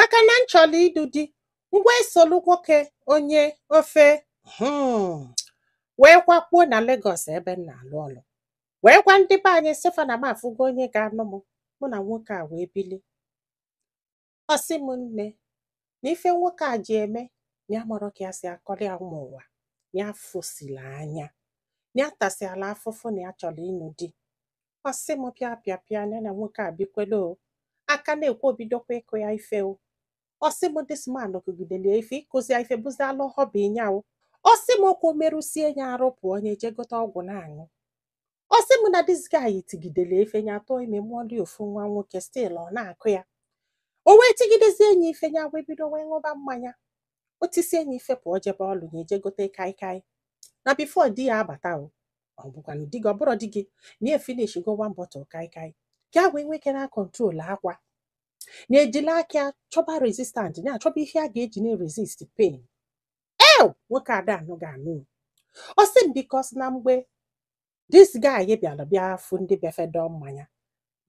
Maka na m chọrọ ịlụ di ngwa, esolu nwoke onye ofe wee kwakpuo na Lagos ebe m na-alụ ọlụ, wee gwa ndị be anyị sị fa na m afụgo onye ga-anụ m. Mụ na nwoke a wee bili. Ọ sị m, nne, na ife nwoke a ji eme na ya marọ ka ya si akọrọ ya ụmụ ụwa, ya fụsiri anya na ya tasịala afụfụ, na ya chọrọ ịnụ di. Ọ sị m, pịa pịa pịa ya na nwoke a bikwelo o aka na-ekwu, obidokwa ịkụ ya ife o. Ọ sị m, this man kụgidere ya ife, ịkụzi ya ife bụzialụ hobby nya o. Ọ sị m, okwu merụsie ya arụ, pụọ onye je gote ọgwụ na-aṅụ. Ọ sị m na this guy tigidere ife, ya tụọ ime, mụọli ofu nwa nwoke. Still ọ na-akụ ya. O wee tigidezie ya ife, ya wee bido wee ṅụba mmanya. O tisie ya ife, pụọ jebe ọlụ, ya eje gote kaikai, na before di ya abata o, ọ bụkwanụ di gị, ọ bụrụ di gị na ya finish go one bottle kaikai, ka ya wee nwee ike na control akwa, na ejila aka chọba resistant, na achọba ihe a ga-eji na-resist pain. Ew, nwoke ada anụ ga-anụ. Ọ sị m, because na mgbe this guy bịara bịa fụ ndị bịafedo mmanya,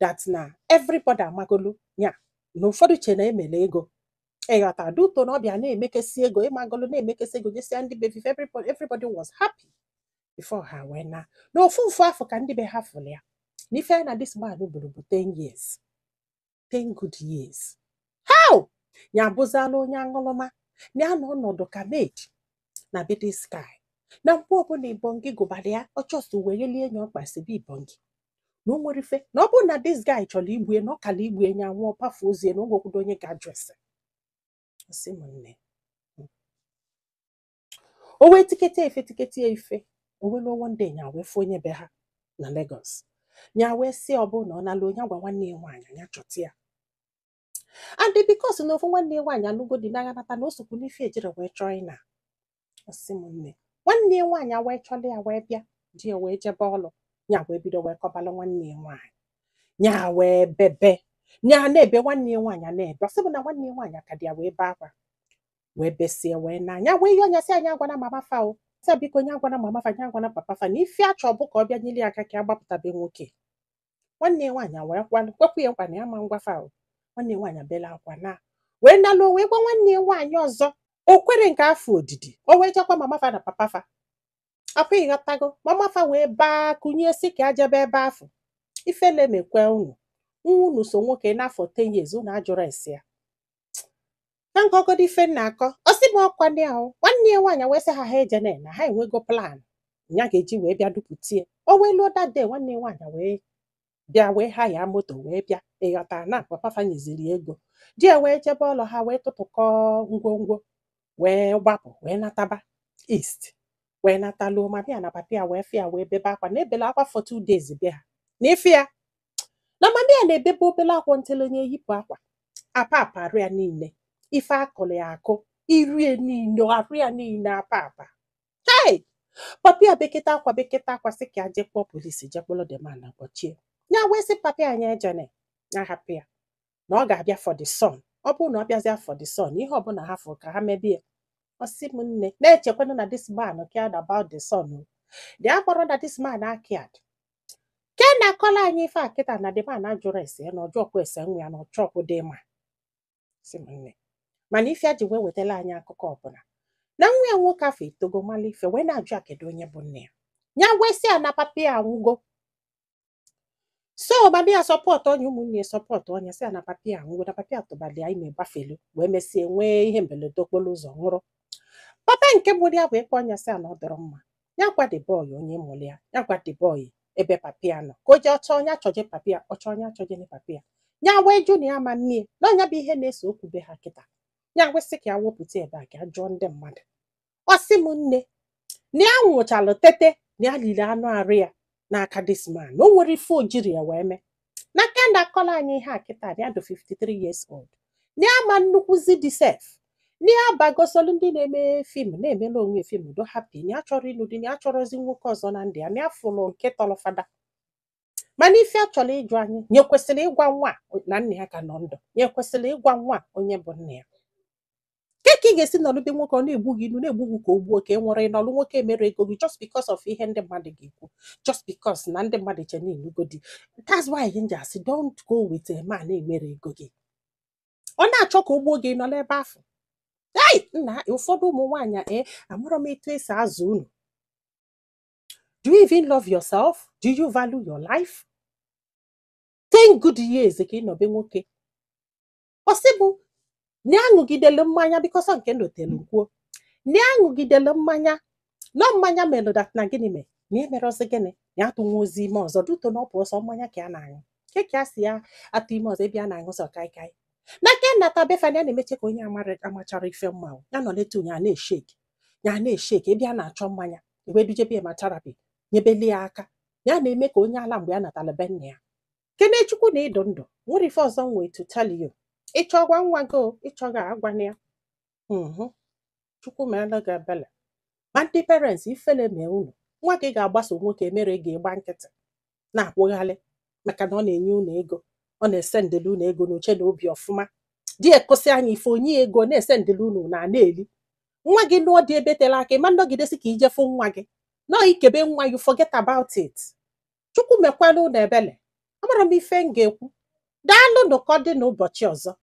that na everybody amagolu ya, na ụfọdụ che na emele ego, ịghọta duto, na ọ bịa na-emekesi ego, ịmagolu, na-emekesi ego jesia ndị be fife. Everybody was happy before ha wee na na ofu mfu afọ ka ndị be ha fụrụ ya na ife ya na this man bụrụ bụ 10 years, 10 good years. How ya abụzala onye aṅụrụma, na ya nọ ọnọdụ ka maid na be this guy, na mgbe ọbụla ibongi gụbara ya, ọ chọsụ wee lie ya ọkpa sibe ibongi, na o nwere ife, na ọ bụrụ na this guy chọrọ igbu ya, na ọ kala igbu ya nwụọ pafu ozie, na o nwekwudo onye ga-ajụ ese. Sị m, nne, o wee tikete efe, tikete ya ife. O wee lụọ. One day ya wee fụ onye be ha na Lagos. Ya wee sị, ọ bụrụ na ọ nalụ onye agwa nwanne ya nwaanyị ya chọta ya, and because na ofu nwanne ya nwaanyị anụgo di n'agha nata, na o sokwu n'ife ejere wee chọọ ịna. Ọ sị m, nne, nwanne ya nwaanyị wee chọrọ ya, wee bịa, di ya wee jebe ọlụ. Ya wee bido wee kọbalụ nwanne ya nwaanyị, ya wee bebe, ya na-ebe, nwanne ya nwaanyị na-ebe. Ọ sị m na nwanne ya nwaanyị ka dị ya wee bee akwa, wee besie, wee na ya wee yọọ ya, sị anyị agwana mama fa o, sị biko, nye agwana mama fa, nye agwana papa fa, na ife achọ bụ ka ọ bịa nyere ya aka ka a gbapụta be nwoke. Nwanne ya nwaanyị wee kwekwu ya nkwa na ya ma ngwa fa o. Nwanne ya nwaanyị abịala akwa na wee nalụ, wee gwa nwanne ya nwaanyị ọzọ o kwere nke afọ odidi. O wee jekwa mama fa na papa fa akwa, ịghọtago? Mama fa wee baa kụnye, sị ka ajebe ebe afọ ifele mekwe unu, nwa unu so nwoke n'afọ 10 years, unu ajụrụ esi ya ka nkọgodo ife nna akọ. Ọ sị m, ọkwa ndị ahụ nwanne ya nwaanyị wee sị ha, ha ejene, na ha enwego plan ya ga-eji wee bịa dupụtie. O wee lụọ that day, nwanne ya nwaanyị wee bịa, wee ha ya moto wee bịa, ịghọta, na papa fa nyeziri ego, di ya wee jebe ọlụ, ha wee tụtụkọ ngwongwo wee gbapụ, wee nataba east, wee nataluo. Ma bịa na papa ya wee fịa, wee bebe akwa, na ebele akwa for 2 days bịa ha na ife ya na mama ya na-ebebe obele akwa ntele, onye yipụ akwa apa aparụ ya niile, ife akụrụ ya akụ irie niile, arụ ya niile apa apa. Hey, papa ya beketa akwa, beketa akwa, sị ka ya jee kpọọ polisi, jee kpọrọ the man na kpọchie ya. Wee sị papa ya anya ejene, ya hapụ ya, na ọ ga-abịa for the son. Ọ bụrụ na ọ bịazịa for the son, ihe ọbụla ha fụrụ ka ha mebie ya. Ọ sị m, nne, na-echekwanụ na this man cared about the son o. The akpọrọ na this man cared ke na-akọla anyị ife a kịta, na the man ajụrụ ese ya, na ọjọọkwa ese nwa ya, na ọchọkwụ dị ma. Sị m, nne, mana ife a ji wee wetara anyị akụkọ ọbụla na nwa ya nwoke afọ etogo, mala ife, wee na-ajụ ya kedu onye bụ nne ya. Ya wee sị ya na papa ya anwụgo. So mama ya support onye, ụmụnne ya support onye, sị ya na papa ya anwụgo, na papa ya tụbali ya ime, gbafelu, wee mesie nwee ihe mberede okporo ụzọ, nwụrụ. Papa nke mụrụ ya wee kpọọ ya, sị ya na ọ dịrọ mma ya gwa the boy onye mụrụ ya, ya gwa the boy ebe papa ya nọ, ka o jee chọọ onye achọje papa ya, ọ chọọ onye achọje papa ya. Ya wee jụ na ya ma mmie na ọnya bụ ihe na-ese okwu be ha kịta. Ya wesị ka ya wepụta ebe a ka ya jụọ ndị mmadụ. Ọ sị m, nne, na ya nwụchalụ tete, na ya liri anụ arụ ya n'aka this man, na o nwere ife ojiri ya wee mee na kenda akọla anyị ihe a kịta. Na ya dị 53 years old, na ya ma nnukwuzi dị sef, na ya bagosolu ndị na-eme film, na-emela onwe film do happy, na ya chọrọ ịlụ di, na ya chọrọzi nwoke ọzọ na ndị ya, na ya fụrụ nke tọrọ fada. Mana ife a chọrọ ịjụ anyị, nye kwesịrị ịgwa nwa a na nna ya ka nọ ndụ? Nye kwesịrị ịgwa nwa a onye bụ nna ya? Ke ka ị ga-esi nọrọ be nwoke, ọ na-egbu gị ilu, na-egbu gị ka o gbuo, ka ị nwụrụ, ịnọlụ nwoke emere ego gị, just because of ihe ndị mmadụ ga-ekwu, just because na ndị mmadụ che na ịlụgo di? That's why m ji asị, don't go with a man emere ego gị. Ọ na-achọ ka o gbuo gị nọ n'ebe afọ. Ei, nna, ụfọdụ ụmụ nwaanyị, amarọ m etu esi azụ unu. Do you even love yourself? Do you value your life? 10 good years ka ị nọbe nwoke. Ọ sị bụ na ya ṅụgidelu mmanya, because nke ndotelu kwuo na ya ṅụgidelu mmanya, nọ mmanya melụ that na gịnị mee na ya emerọzi gịnị, na ya atụnwa ozi ime ọzọ duto na ọ pụ ọsọ mmanya ka ya na-aṅụ ke ka ya si ya atụ ime ọzọ ebe a na-aṅụ sọ kaikai. Na ke nata befa na ya na-emeche ka onye amachara ife mma o. Ya nọ n'etu ya na-eshake, ya na-eshake ebe a na-achọ mmanya, ewee dujebe ya ma therapy, nyebeli ya aka. Ya na-eme ka onye ala mgbe ya natara be nna ya. Kenechukwu na ịdụ ndụ nwere ife ọzọ m wee to tell you. Ịchọgwa nwa gị o, ịchọga agwana ya. Chukwu meela gị ebele. Ma ndị parents, ifele mee unu. Nwa gị ga-agbaso nwoke mere ga-ịgba nkịtị na-akwụghalị maka na ọ na-enye unu ego, ọ na-esendịlị unu ego n'uche na obi ọfụma di ekosi anya ife onye ego na-esendịlị unu na na-eli. Nwa gị nụọ dị ebe tere aka, ịma nnọgidesi ka ijefu nwa gị nọọ ikebe nwa. You forget about it. Chukwu mekwala unu ebele. Amara m ife m ga-ekwu. Daalụ nụ, ka ọ dị n'ụbọchị ọzọ.